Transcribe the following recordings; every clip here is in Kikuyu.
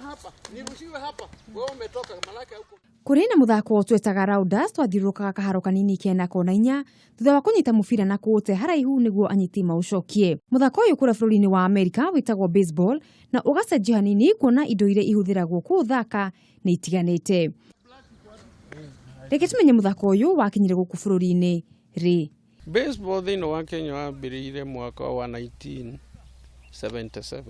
Hapa nirushiwe hapa, wewe umetoka malaki huko. Kũrĩ na mũthako twetaga rounders, twathiũrũrũkaga kaharo kanini kena kona inya thutha wa kũnyita mũbira na kũũte haraihu nĩguo anyiti maũcokie. Mũthako ũyũ kũrĩa bũrũri-inĩ wa Amerika wĩtagwo baseball na ũgacenjio hanini kuona indo iria ihũthĩragwo kũũthaka nĩ itiganĩte. Reke tũmenye mũthako ũyũ wakinyire gũkũ bũrũri-inĩ rĩ. Baseball thĩinĩ wa Kenya wambĩrĩire mwaka wa 1977.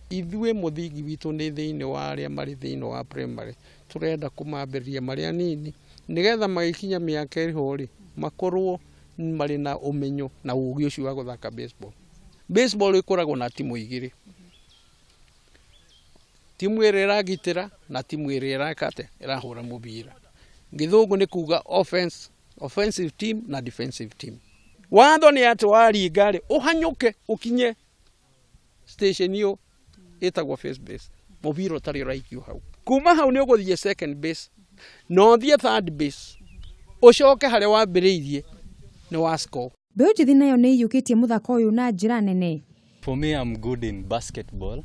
Ithuĩ mũthingi witũ nĩ thĩinĩ wa arĩa marĩ thĩinĩ wa primary, tũrenda kũmambĩrĩria marĩ anini nĩgetha magĩkinya mĩaka ĩho rĩ, makorwo marĩ na ũmenyo na ũgĩ ũcio wa gũthaka baseball. Baseball ĩkoragwo na timu igĩrĩ, timu ĩrĩa ĩragitĩra na timu ĩrĩa ĩraka atĩa, ĩrahũra mũbira. Gĩthũngũ nĩ kuga offense, offensive team na defensive team. Watho nĩ atĩ waringa rĩ, ũhanyũke ũkinye station ĩyo ĩtagwo first base, mũbira ũtarĩ ũraikio hau. Kuma hau nĩ ũgũthiĩ second base na ũthiĩ third base, ũcoke harĩa wambĩrĩirie nĩ wa score. Mbeũ njĩthĩ nayo nĩ ĩiyũkĩtie mũthako ũyũ na njĩra nene. For me, I'm good in basketball,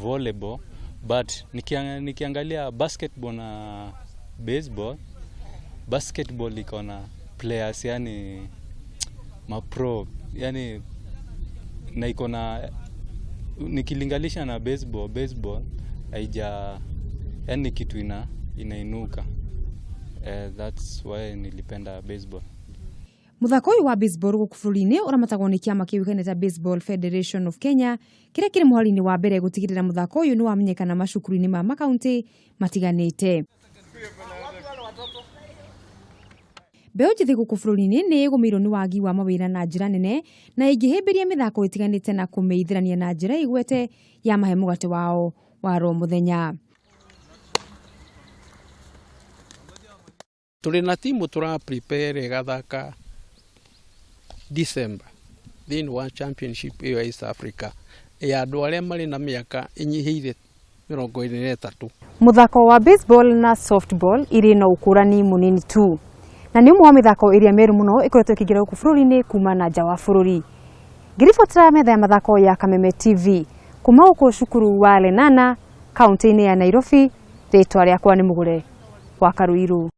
volleyball, but nikiangalia basketball na baseball, basketball iko na players, yani mapro, yani na iko na, nikilinganisha na baseball, baseball haija, yani kitu inainuka. That's why nilipenda baseball. Mũthako ũyũ wa baseball gũkũ bũrũri-inĩ ũramatagwo nĩ kĩama kĩũĩkaine ta Baseball Federation of Kenya, kĩrĩa kĩrĩ mũhari-inĩ wa mbere gũtigĩrĩra mũthako ũyũ nĩ wamenyekana macukuru-inĩ ma makaunti matiganĩte. Mbeũ njĩthĩ gũkũ bũrũri-inĩ nĩ ĩgũmĩirwo nĩ wagi wa mawĩra na njĩra nene na ĩngĩhĩmbĩria mĩthako ĩtiganĩte na kũmĩithĩrania na njĩra ĩgwete ya mahe mũgate wao wa ro mũthenya. Tũrĩ na timu tũra prepare ĩgathaka December thĩinĩ wa championship ĩyo ya East Africa ya andũ arĩa marĩ na mĩaka ĩnyihĩire 23. Mũthako wa baseball na softball irĩ na ũkũrani mũnini tu, na nĩ ũmwe wa mĩthako ĩrĩa mĩerũ mũno ĩkoretwo ĩkĩingĩra gũkũ bũrũri-inĩ kuma na nja wa bũrũri. Ngĩribotera metha ya mathako ya Kameme TV kuma gũkũ cukuru wa Lenana kaunti-inĩ ya Nairobi, rĩtwa rĩakwa nĩ Mũgũre wa Karuiru.